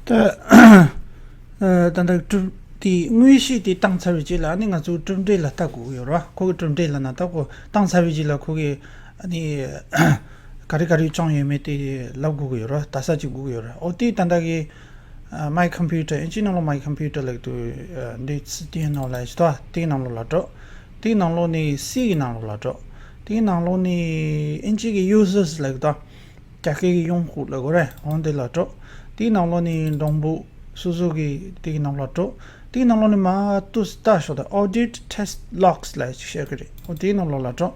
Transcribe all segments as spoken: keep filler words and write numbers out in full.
ད་ད་ལྟ་གྲུབ་དེ་དངོས་གཞི་དེ་བཏང་ཚར་བའི་རྗེས་ལ་ནི་ང་ཚོ་གྲུབ་འབྲས་ལ་ལྟ་དགོས་ཀྱི་ཡོད་རེད་བ། ཁོ་གི་གྲུབ་འབྲས་ལ་ན་ལྟ་དགོས། བཏང་ཚར་བའི་རྗེས་ལ་ཁོ་གི་ནི་ག་རེ་ག་རེ་བྱུང་ཡོད་མེད་དེ་ལབ་དགོས་ཀྱི་ཡོད་རེད་བ། ལྟ་ས་ཅིག་དགོས་ཀྱི་ཡོད་རེད། ཨོ་དེ་ད་ལྟ་གི My Computer། ཨིན་ཇིའི་ནང་ལོགས་My Computer ལབ་དུས་འདི་དེའི་ནང་ལ་ཞིག་ཏོ། དེའི་ནང་ལོགས་ལ་འགྲོ། དེའི་ནང་ལོགས་ནས་སི་གི་ནང་ལོགས་ལ་འགྲོ། དེའི་ནང་ལོགས་ནས་ཨིན་ཇི་གི་Users ལབ་ཏོ། རྒྱ་སྐད་ཀྱི་用户ལབ་དགོས་རེད། འོང་དེ་ལ་འགྲོ། དེའི་ནང་ལོགས་ནས་འགྲོ་འབུ་སོ་སོ་གི་དེའི་ནང་ལོགས་འགྲོ། དེའི་ནང་ལོགས་ནས་མར་ཏུ་ལྟ་ཤོག་དང་། Audit Test Logs ལབ་ཅིག་བཤད་ཀྱི་རེད། འོ་དེའི་ནང་ལོགས་ལ་འགྲོ།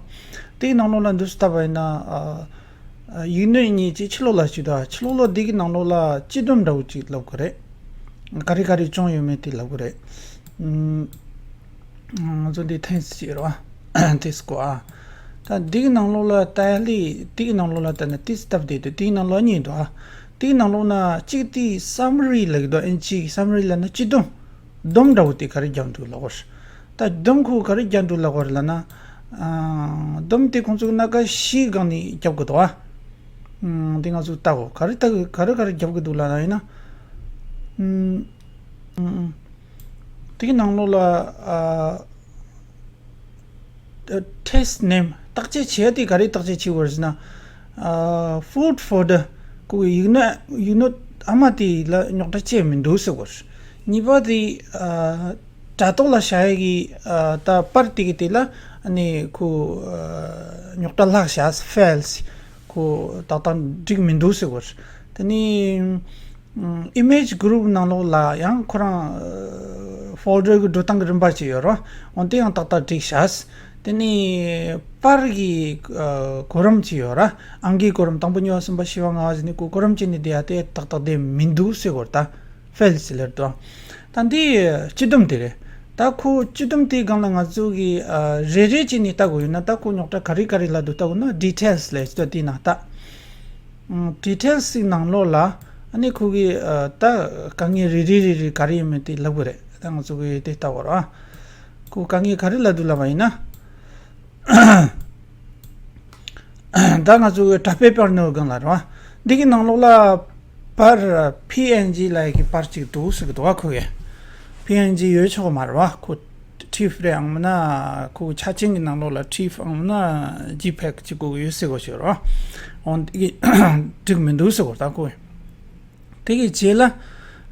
དེའི་ནང་ལོགས་ལ་འདུག་སེ་ལྟ་བ་ཡིན་ན། ཨ། ཡིག་སྣོད་གཉིས་ཅིག་ཕྱི་ལོགས་ལ་ཞིག་དང་། ཕྱི་ལོགས་ལ་འདི་གི་ནང་ལོགས་ལ་སྤྱི་སྡོམ་འདྲ་བོ་ཅིག་ལབ་དགོས་རེད། ག་རེ་ག་རེ་བྱུང་ཡོད་མེད་དེ་ལབ་དགོས་རེད། ཨུམ། ང་ཚོ་འདི་ཐེངས་ཅིག་རེད་བ། ཏིས་ཀོ་ཨ། ད་འདི་གི་ནང་ལོགས་ལ་ལྟ་ཡ་ལས་འདི་གི་ནང་ལོགས་ལ་ལྟ་ན་ཏིས་སྟབས་བདེ་འདུག། འདི་གི་ནང་ལོགས་གཉིས་འདུག་ཨ། འདི་གི་ནང་ལོགས་ན་གཅིག་དེ་Summary ལབ་ཀྱི་འདུག། ཨིན་ཇིའི་Summary ལབ་ན་སྤྱི་སྡོམ། སྡོམ་འདྲ་བོ་དེ་ག་རེ་རྒྱབ་འདུག་ལབ་དགོས། ད་སྡོམ་ཁོ་ག་རེ་རྒྱབ་འདུག་ལབ་དགོས་རེད་ལབ་ན། ཨ། སྡོམ་དེ་ཁོང་ཚོ་གི་སྣ་ཁ་བཞིའི་སྒང་ནས་རྒྱབ་དགོས་འདུག་ཨ། ཨ། དེ་ང་ཚོ་ལྟ་དགོས། ག་རེ་ལྟ་གི་ག་རེ་ག་རེ་རྒྱབ་གི་འདུག་ལབ་ན་ཡིན་ན། ཨ། ཨ། དེ་གི་ནང་ལོགས་ལ། ཨ། Test Name བརྟག་དཔྱད་བྱེད་ཡ་དེ་ག་རེ་བརྟག་དཔྱད་བྱེད་དགོས་རེད་ཟེར་ན། ཨ། Food Folder ཁོ་གི་ཡིག་སྣོད་ཡིག་སྣོད་ཨ་མ་དེ་ལ་རྙོག་དྲ་ཅི་ཡང་མི་འདུག་ཟེར་དགོས་རེད། གཉིས་པ་དེ། ཨ། དྲ་ཐོག་ལ་བཞག་ཡ་གི། ཨ། ད་པར་དེ་གི་དེ་ལ་ནི་ཁོ། ཨ། རྙོག་དྲ་ལྷག་བཞག། Files ཁོ་ཏག་ཏག་འགྲིག་མི་འདུག་ཟེར་དགོས་རེད། དེ་ནི། ཨམ། Image Group ནང་ལོགས་ལ་ཡང་ཁོ་རང་། ཨ། Folder གི་འགྲོ་སྟངས་ཀྱི་རིམ་པ་ཅིག་ཡོད་རེད། འོ་དེ་ཡང་ཏག་ཏག་འགྲིག་ཤག། དེ་ནི་པར་གྱི། ཨ། གོ་རིམ་ཅིག་ཡོད་རེད། ཨང་ཀིའི་གོ་རིམ། དང་པོ་གཉིས་པ་གསུམ་པ་བཞི་པ་ལྔ་པ་ཟེར་ནས་ཁོ་གོ་རིམ་བྱས་ནས་བསྡད་ཡ་དེ་ཏག་ཏག་བསྡད་མི་འདུག་ཟེར་དགོས་རེད་ད། Files ལབ་དུས། ད་འདི་སྤྱི་སྡོམ་དེ་རེད། ད་ཁོ་སྤྱི་སྡོམ་དེའི་སྒང་ལ་ང་ཚོ་གིས། ཨ། རེ་རེ་བྱས་ནས་ལྟ་དགོས་ཡོད་ན། ད་ཁོ་རྙོག་དྲ་ག་རེ་ག་རེ་ལབ་འདུག་ལྟ་དགོས་ན། Details ལབ་ཅིག་འདུག། དེའི་ནང་ལྟ། ཨ། Details གི་ནང་ལོགས་ལ་ཨ་ནི་ཁོ་གི། ཨ། ད་དཀའ་ངལ་རེ་རེ་རེ་རེ་ག་རེ་ཡོད་མེད་དེ་ལབ་དགོས་རེད། ད་ང་ཚོ་གིས་དེ་ལྟ་དགོས་རེད་བ། ཁོ་དཀའ་ངལ་ག་རེ་ལབ་འདུག་ལབ་པ་ཡིན་ན། ད་ང་ཚོ་གི་དྲ་དཔེ་པར་ནོར་སྒང་ལ་རེད་བ། འདི་གི་ནང་ལོགས་ལ་པར་པི་ཨེན་ཇི་ལབ་ཡ་གི་པར་ཅིག་འདུག་ཟེར་གི་འདུག་བ། ཁོ་གི་པི་ཨེན་ཇི་ཡོད་ཆོག་མ་རེད་བ། ཁོ་ཊིབ་རེད། ཨང་མིན་ན་ཁོ་ཆ་ཆེན་གྱི་ནང་ལོགས་ལ་ཊིབ། ཨང་མིན་ན་ཇི་ཕེག་ཅིག་དགོས་ཀྱི་ཡོད་ཟེར་གོ་ཞིག་རོ། འོ་འདི་གི་འགྲིག་མི་འདུག་ཟེར་གོ་ད་ཁོས། དེ་གི་རྗེས་ལ་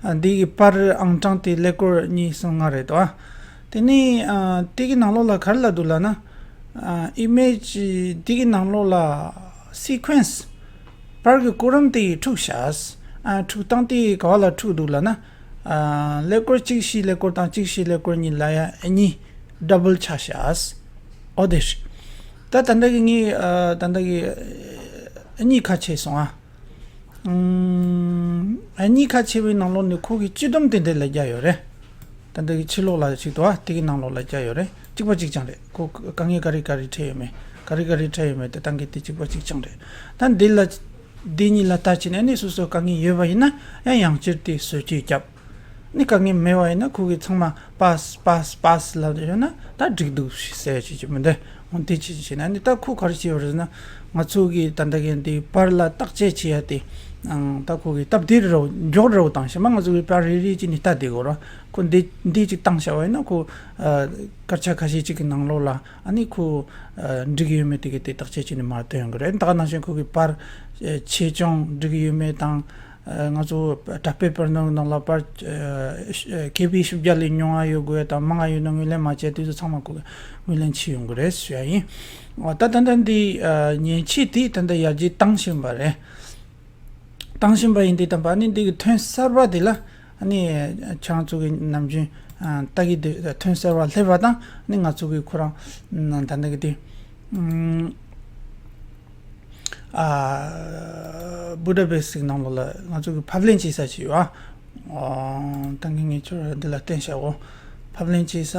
ཨ་འདི་གི་པར་ཨང་གྲངས་དེ་ཀླད་ཀོར་གཉིས་གསུམ་ལྔ་རེད་དོ། དེ་ནས་ཨ་དེ་གི་ནང་ལོགས་ལ་ག་རེ་ལབ་འདུག་ལབ་ན། ཨ་ཨི་མེཇ་དེ་གི་ནང་ལོགས་ལ་སི་ཀུན་སི། པར་གྱི་གོ་རིམ་དེ་ཡི་འཁྲུག་བཞག། ཨ་འཁྲུག་སྟངས་དེ་ག་བ་ལ་འཁྲུག་འདུག་ལབ་ན། ཨ་ཀླད་ཀོར་གཅིག་བཞི་ཀླད་ཀོར་དང་གཅིག་བཞི་ཀླད་ཀོར་གཉིས་ལབ་ཡ་གཉིས་ཌབ་བལ་ཆགས་བཞག། འོ་དེ་རེད། ད་ད་ལྟ་གི་ངས་ཨ་ད་ལྟ་གི་ཨ་གཉིས་ཁ་ཕྱེ་སོང་ཨ། ཨ་གཉིས་ཁ་ཕྱེ་བའི་ནང་ལོགས་ནས་ཁོ་གི་སྤྱི་སྡོམ་དེ་འདི་ལ་རྒྱག་ཡོད་རེད། ད་ལྟ་གི་ཕྱི་ལོགས་ལ་ཞིག་འདུག་ཨ། དེ་གི་ནང་ལོགས་ལ་རྒྱག་ཡོད་རེད། གཅིག་པ་གཅིག་རྐྱང་རེད། ཁོ་དཀའ་ངལ་ག་རེ་ག་རེ་འཕྲད་ཡོད་མེད། ག་རེ་ག་རེ་འཕྲད་ཡོད་མེད་དེ་ཏང་གི་དེ་གཅིག་པ་གཅིག་རྐྱང་རེད། ད་འདི་ལ་འདི་གཉིས་ལ་ལྟ་བྱས་ནས་ནི་སོ་སོ་དཀའ་ངལ་ཡོད་པ་ཡིན་ན་ཡང་ཡང་བསྐྱར་དེ་བཟོ་བཅོས་བརྒྱབ། ནི་དཀའ་ངལ་མེད་པ་ཡིན་ན་ཁོ་གི་ཚང་མ་པཱས་པཱས་པཱས་ལབ་ཡོད་ན་ད་འགྲིག་འདུག་ཟེར་བྱེད་ཀྱི་མི་འདུག། འོ་དེ་བྱེད་ཀྱི་བྱེད་ན་ནི་ད་ཁོ་ག་རེ་བྱེད་པ་རེད་ཟེར་ན། ང་ཚོ་གི་ད་ལྟ་གི་འདི་པར་ལ་བརྟག་དཔྱད་བྱེད་ཡ་དེ་ཨང་ད་ཁོ་གི་སྟབས་བདེ་རུ་མགྱོགས་རུ་བཏང་ཤེས་མ། ང་ཚོ་གི་པར་རེ་རེ་གཅིག་ནི་ལྟ་བདེ་གོ་ར། ཁོ་འདི་འདི་གཅིག་བཏང་བྱ་བ་ཡིན་ན་ཁོ་ཨ་སྐར་ཆ་ཁ་ཤས་གཅིག་གི་ནང་ལོགས་ལ་ཨ་ནི་ཁོ་ཨ་འགྲིག་གི་ཡོད་མེད་དེ་གི་དེ་བརྟག་དཔྱད་བྱས་ནས་མར་སྟོན་ཡོང་གི་རེད། ད་ག་ནང་བཞིན་ཁོ་གི་པར་ཨ་ཆེ་ཆུང་འགྲིག་གི་ཡོད་མེད་དང་། ཨ་ང་ཚོ་དྲ་དཔེ་པར་ནང་ནང་ལ་པར་ཨ་ཨ་ཁེ་པི་བཞི་བརྒྱ་ལས་ཉུང་བ་ཡོད་དགོས་དང་མང་བ་ཡོད་ན་ངོས་ལེན་མ་བྱས། དེ་ཚོ་ཚང་མ་ཁོ་གི་ངོས་ལེན་བྱས་ཡོང་གི་རེད་ཞུ་ཡ་ཡིན། འོ་ད་ད་ལྟ་འདི་ཨ་མཉེན་ཆས་དེ་ད་ལྟ་ཡར་རྒྱས་བཏང་བཞིན་པ་རེད། བཏང་བཞིན་པ་ཡིན་དུས་ཙམ་པ་ནི་འདི་གི་ཐོན་གསར་པ་དེ་ལ་ཨ་ནི་ཁྱེད་རང་ཚོ་གི་ནམ་རྒྱུན་ཨ་ལྟ་གི་འདུག། ཐོན་གསར་པ་སླེབས་པ་དང་ཨ་ནི་ང་ཚོ་གི་ཁོ་རང་ད་ལྟ་གི་དེ་ཨ་བུ་ཌ་པེ་སི་ནང་ལོགས་ལ་ང་ཚོ་གི་ཕབ་ལེན་བྱེད་ས་ཞིག་ཡོད་ཨ། ད་གིན་ངས་ཁྱོད་འདི་ལ་བསྟན་བྱའོ། ཕབ་ལེན་བྱེད་ས་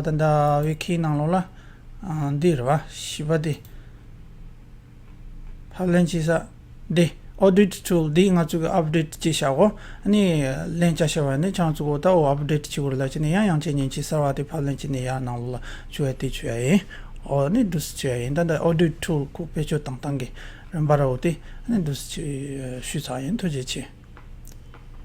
ད་ལྟ་ཝི་ཁི་ནང་ལོགས་ལ་ཨ་འདི་རེད་བ། བཞི་པ་དེ། ཕབ་ལེན་བྱེད་ས་འདི། Audit Tool འདི་ང་ཚོ་གི་ཨབ་ཌེཊ་བྱེད་བྱའོ། ཨ་ནི་ལན་བྱ་བྱ་བ་ནི་ཁྱེད་རང་ཚོ་གོ་ད་འོ་ཨབ་ཌེཊ་བྱེད་དགོས་རེད་ལབ་བྱས་ནས་ཡང་ཡང་བྱས་མཉེན་ཆས་གསར་བ་དེ་ཕབ་ལེན་བྱས་ནས་ཡར་ནང་ལོགས་ལ་བཅུག་ཡ་དེ་བཅུག་ཡ་ཡིན། འོ་ནི་འདུག་སེ་བཅུག་ཡ་ཡིན། ད་ལྟ་Audit Tool ཁོ་བེད་སྤྱོད་བཏང་སྟངས་ཀྱི་རིམ་པ་ར་འོ་དེ་ཨ་ནི་འདུག་སེ་བཅུག་ཞུས་ཚར་ཡིན། ཐུགས་རྗེ་ཆེ།